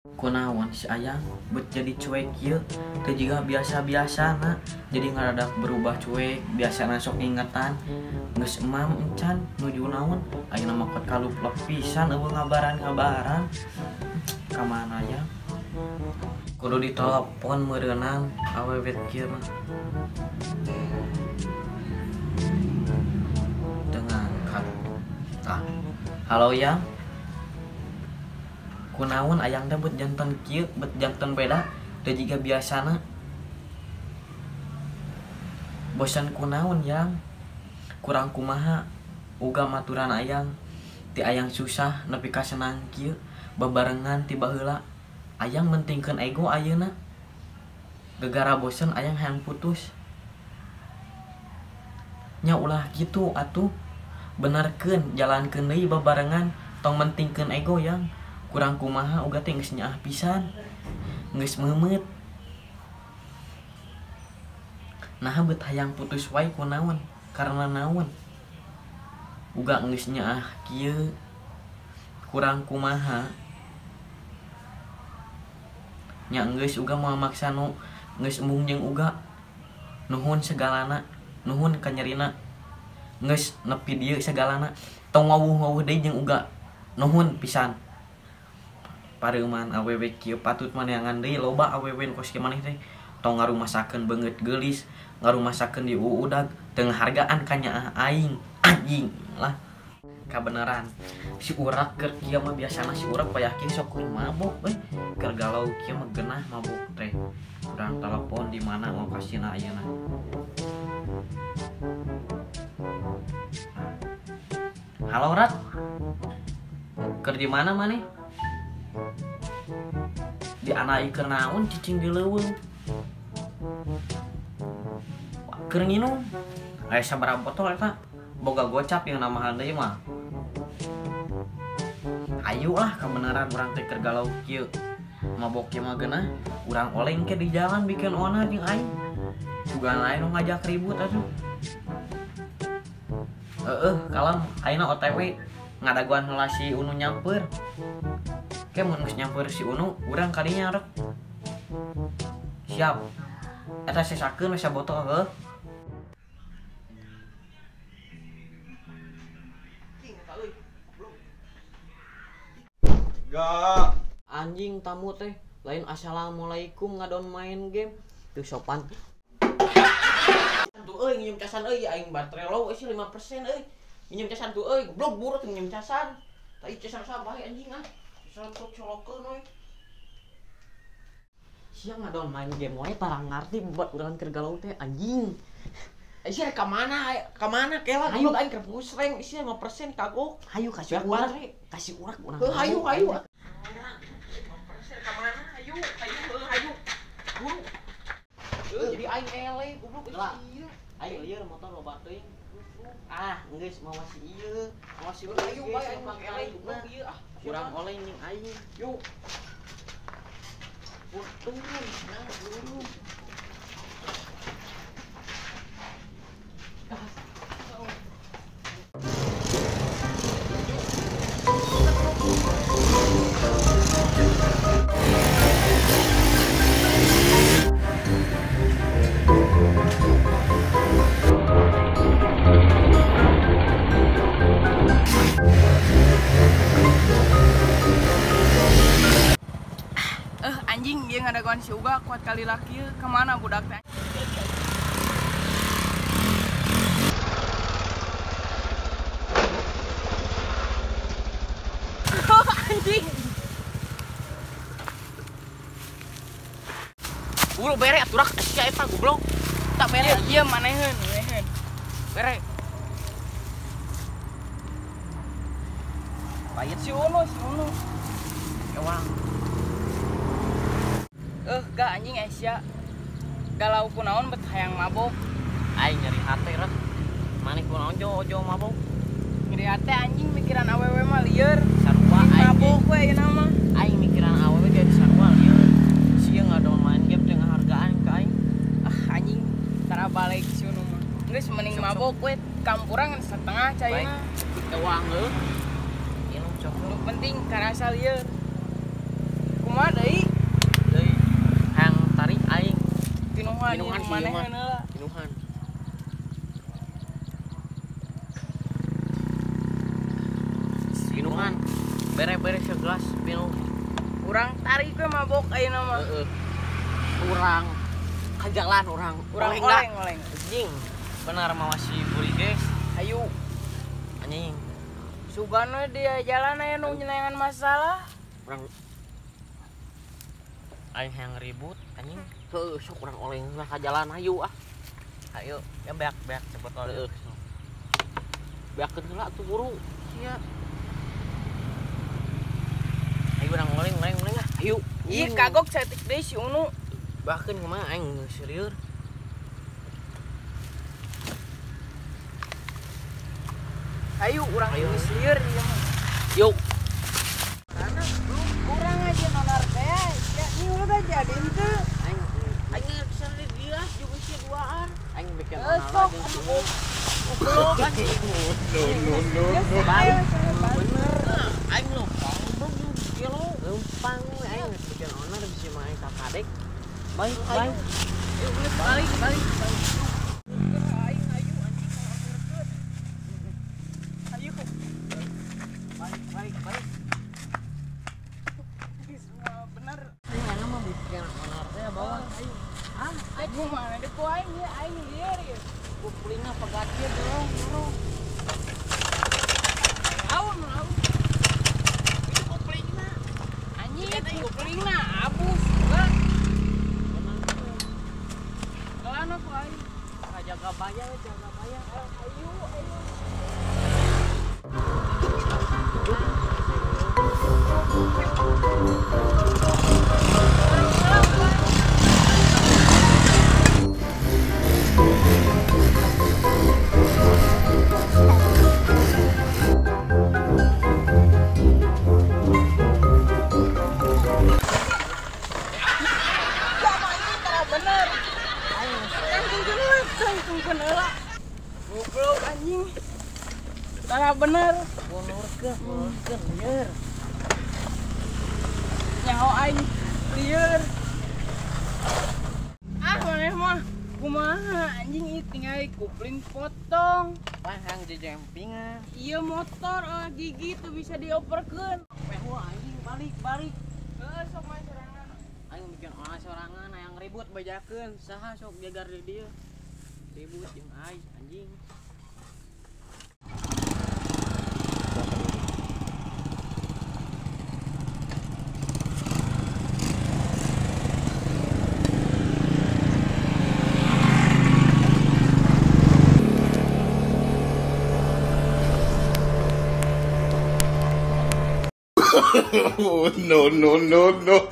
Kunaon si ayang bet jadi cuek ieu teu jiga biasa-biasana jadi ngaradak berubah cuek biasana sok ingetan geus emam encan nuju naon ayeuna mah kot kaluplek pisan eueuh ngabaran-ngabaran ka mana ya kudu ditelepon meureunang awewe kieu mah teu ngangkat. Tah, halo yang kunaon ayang teh bet janten kieu bet janten beda teu jiga biasana bosan kunaon yang kurang kumaha uga maturan ayang ti ayang susah nepi ka senang kieu babarengan ti baheula ayang mentingkeun ego ayeuna gegara bosan ayang hayang putus nya ulah kitu atuh benerkeun jalankeun deui babarengan tong mentingkeun ego yang kurang kumaha uga teh geus nyaah pisan geus meumeut naha bet hayang putus wae kunaon karena naon uga geus nyaah kieu kurang kumaha nya geus uga moal maksa nu geus embung jeung uga nuhun segalana nuhun kanyerina geus nepi dieu segalana tong wawuh-wawuh deui jeung uga nuhun pisan. Pareuman awewe kieu patut maneangan deui loba awewe nu kos kieu maneh teh tong ngarumasakeun beungeut geulis ngarumasakeun di uudag teu ngahargaan ka nyaah aing anjing lah kabeneran si urak keur kieu mah biasana si urak payah kieu sok keur mabok euy keur galau kieu mah geunah mabok teh urang telepon di mana lokasina ayeuna. Halo Rat, keur di mana maneh? Di anai keur naon cicing di leuweung keur nginum aya sabaraha botol eta boga gocap yang namahan deui mah hayu lah kebenaran urang teh keur galau kieu mabok kieu mah geunah urang oleng ke di jalan bikin onar jeung aing sugan lain nu ngajak ribut atuh heueuh kalem ayeuna OTW ngadaguan heula si Unu nyamper. Ke mun geus nyamper si Unu urang kadinya rek siap eta sesakeun we sabotol heuh. Gak anjing tamu teh lain assalamualaikum ngadon main game teu sopan tuh euy nginjem casan euy aing baterai low euy 5% euy nginjem casan tuh euy goblok burut nginjem casan tai casan sabae anjing ah casan colokeun euy siang ngadon main game wae tara ngarti buat urang keur galau teh anjing. Sia ka mana? Ka mana kela goblok aing keur pusreng sia 5% kagok. Hayu kasih urak. Kasih urak urang. Heuh hayu hayu. 5% ka mana? Hayu hayu heuh hayu. Buru. Heuh jadi aing eleh goblok ieu. Aing lieur motor loba teuing. Ah, geus mawa si ieu. Mawa si hayu bae aing mah eleh goblok ieu ah. Urang oleng jeung aing. Yuk. Turun, nah, turun. Anjing dia ngadaguan si Uga kuat kali laki kemana budak teh? Anjing. Buru bere atuh rak sia eta goblok. Tak bere ieu maneheun, maneheun. Bere. Payet si Uno, si Uno. Ewang. Gak anjing Aisyah galau kunaon bet hayang mabok aing nyeri hate rek maneh kunaon jo mabok nyeri hate anjing mikiran awewe mah lieur sarua aing mabok we ayeuna mah aing mikiran awewe ge sarua lieur sia ngadon main game teh ngahargaan ka aing ah anjing tara balik si Unu mah geus mending mabok we kampuran setengah caina ewang heuh inum cok nu penting karasa lieur Kumaha deui? Deui. Hayang tarik aing. Pinuhan maneh heula. Pinuhan. Pinuhan. Bere-bere segelas pinuh. Urang tarik we mabok ayeuna mah. Heeh. Urang ka jalan urang. Urang oleng-oleng. Anjing. Benar mawa si Buri guys. Ayo. Anjing. Sugan we dia jalan aya nu nyelengan masalah. Urang aing hayang ribut anjing. Heuh, sok urang oleng lah ka jalan ayo ah. Ayo, ya beak-beak sebotol. Heuh. Beakeun heula atuh buru. Sia. Ayo urang oleng ah. Ayo. Ih, kagok saeutik deui si Unu. Bahkan kumaha aing geus lieur. Ayo urang geus lieur ieu mah. Yuk. Kurang aja nonar teh. Ya ini udah jadi henteu. Aing aing bisa di dia juga sih duaan. Aing bikin onar jeung si Unu. Goblok anjing. No no no no. Bener. Aing lempang goblok kilo. Lempang aing bikin onar bisa main kakadek. Balik balik. Yuk balik balik balik. Aing ayo anjing ayo. Balik balik balik. Semua bener. Aing ana mah bikin onar teh bawa. Ayo. Ah, aing mana deh ku aing ya aing lieur ya. Kuplingna pegat ieu dorong dorong. Aun aun. Itu kuplingna. Anjing kuplingna abus enggak. Kelana ku aing. Jaga bayar, jaga bayar. Ayo, ayo. Goblok anjing. Tara bener. Ulurkeun lieur. Nyaho aing lieur. Ah maneh mah kumaha anjing ieu tinggal kupling potong. Pahang jejempingan. Ieu motor gigi tuh bisa dioperkeun. Peho anjing balik balik. Heuh sok mah sorangan. Aing bikin olah sorangan hayang ribut bajakeun saha sok jagar di dieu. Ribut jeung aing anjing. No no no no.